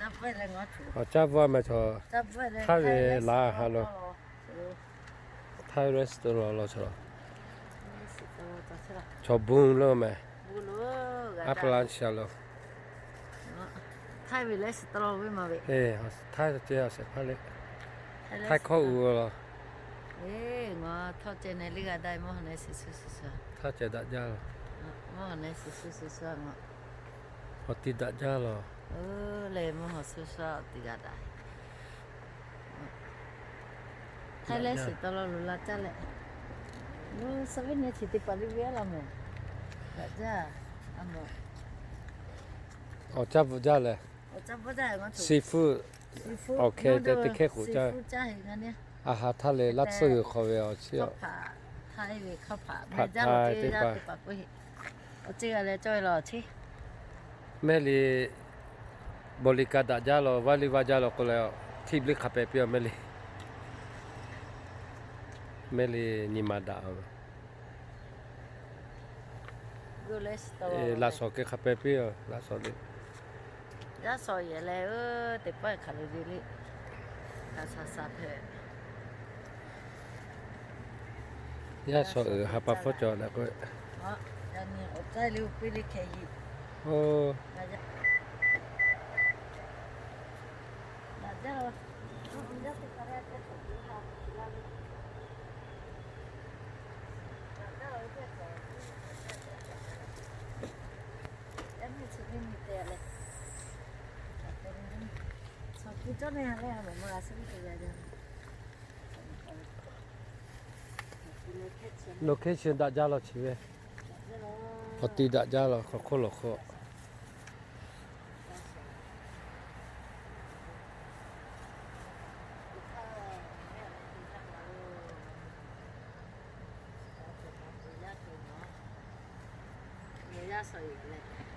Awˬ caˇ bvuhˇ a meh chaw, Thai ve laˇ ha lo, Thai restaurant lo chaw, chaw bon lo meh, aˉ pa laˇ sha lo. Thai ve leh shiˍ taw lo ve ma ve. Thai ceh a shehˍ hpaˇ le. Thai hkawˇ uiˍ lo. Ngaˬ htawˇ ceh neh le g'a daꞈ mawˇ ha neh shiˍ shu shu shu. Htawˇ ceh daꞈ jaˇ lo. Mawˇ ha neh shiˍ shu shu shu a ngaˬ. Awˬ ti daꞈ jaˇ lo. Leh mawˇ ha shu shu a awˬ ti g'a daꞈ. Thai leh shiˍ taw lo lo la caˇ leh. Lo sa ve neh chi teˇ hpaˍ le ve a la meh. Daꞈ jaˇ. A mawˬ. Awˬ caˇ bvuhꞈ jaˇ leh. Seafood. Awˬ hkeh te teˇ hkehˇ k'oꞈ caˇ. A ha htaˇ leh laˇ tsuhˇ g'uiˬ hk'aw ve awˬ chi a. Pad Thai teˇ hpaˍ. Mehˆ le, bawˬ liꞈ ka daꞈ jaˇ lo, vaˇ liˇ vaˇ jaˇ lo k'oˆ leh, hteˇ bliˇ hk'a pehˍ piˇ a mehˆ le. Mehˆ le nyi ma daꞈ a. Laꞈ shawnˍ keh hk'a pehˍ piˇ a, laꞈ shawnˍ le. Yaˇ shawnˍ yehˬ leh, teˇ pawˆ hk'aˬ le le le. Hk'aˬ shaˍ shaˍ hpehꞈ. Yaˇ shawnˍ uiˍ ha pa hpawˇ cawˬ daꞈ k'o. Awˬ caˇ le, awˬ piˇ le hkeh yiꞈ. Location daꞈ jaˇ lo chi ve. Awˬ ti daꞈ jaˇ lo hk'aw hk'oˆ lo hk'oˆ. Yaˇ shawnˍ yehˬ leh.